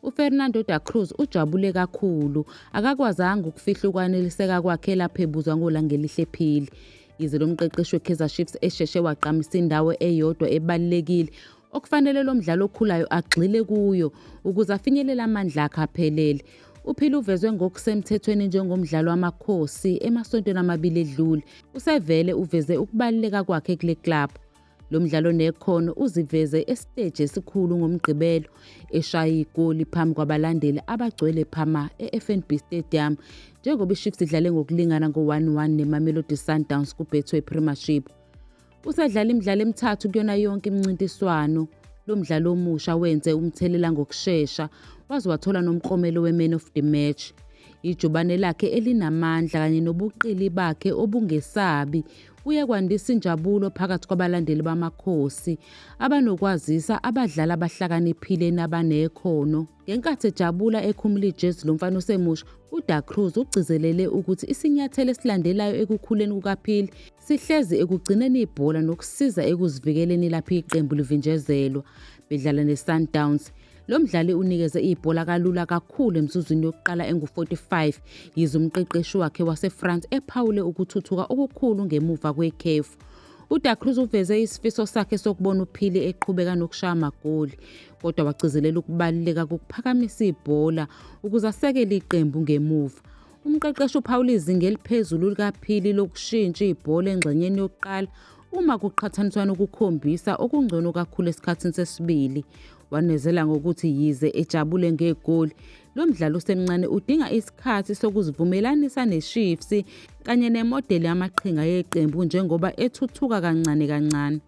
UFernando Da Cruz ujabule kakhulu, akakwazanga ukufihla ukwaneliseka kwakhe lapho ebuzwa ngoLangelihle Phili. Yize lo mqeqeshi weKaizer Chiefs esheshe wagqamisa indawo eyodwa ebalulekile okufanele lo mdlali okhulayo agxile kuyo ukuze afinyelele amandla akhe aphelele. UPhili uvezwe ngokusemthethweni njengomdlali waMakhosi emasontweni amabili edlule. Usevele uveze ukubaluleka kwakhe kule club. Lo mdlalo onekhono uziveze esiteji esikhulu ngoMgqibelo eshaya igoli phambi kwabalandeli abagcwele phama e-FNB Stadium njengoba iChiefs idlale ngokulingana ngo-1-1 neMamelodi Sundowns kuBetway Premiership. Usedlala imidlalo emithathu kuyona yonke imincintiswano. Lo mdlalo omusha wenze umthelela ngokushesha waze wathola nomklomelo we-Man of the Match. Ijubane lakhe elinamandla kanye nobuqili bakhe obungesabi kuye kwandisa injabulo phakathi kwabalandeli baMakhosi abanokwazisa abadlali abahlakaniphile nabanekhono. Ngenkathi ejabula ekhumula ijezi lo mfana osemusha, uDa Cruz ugcizelele ukuthi isinyathelo esilandelayo ekukhuleni kukaPhili sihlezi ekugcineni ibhola nokusiza ekuzivikeleni lapho iqembu livinjezelwa. Bedlala neSundowns, lo mdlali unikeze ibhola kalula kakhulu emzuzwini yokuqala engu-45 yize umqeqeshi wakhe waseFrance ephawule ukuthuthuka okukhulu ngemuva kwekhefu. UDa Cruz uveze isifiso sakhe sokubona uPhili eqhubeka nokushaya amagoli, kodwa wagcizelela ukubaluleka kokuphakamisa ibhola ukuze asekele iqembu ngemuva. Umqeqeshi uphawula izinga eliphezulu likaPhili lokushintsha ibhola engxenyeni yokuqala uma kuqhathaniswa nokukhombisa okungcono kakhulu esikhathini sesibili. Wanezela ngokuthi yize ejabule ngegoli, lo mdlali osemncane udinga isikhathi sokuzivumelanisa neChiefs kanye nemodeli yamaqhinga yeqembu njengoba ethuthuka kancane kancane.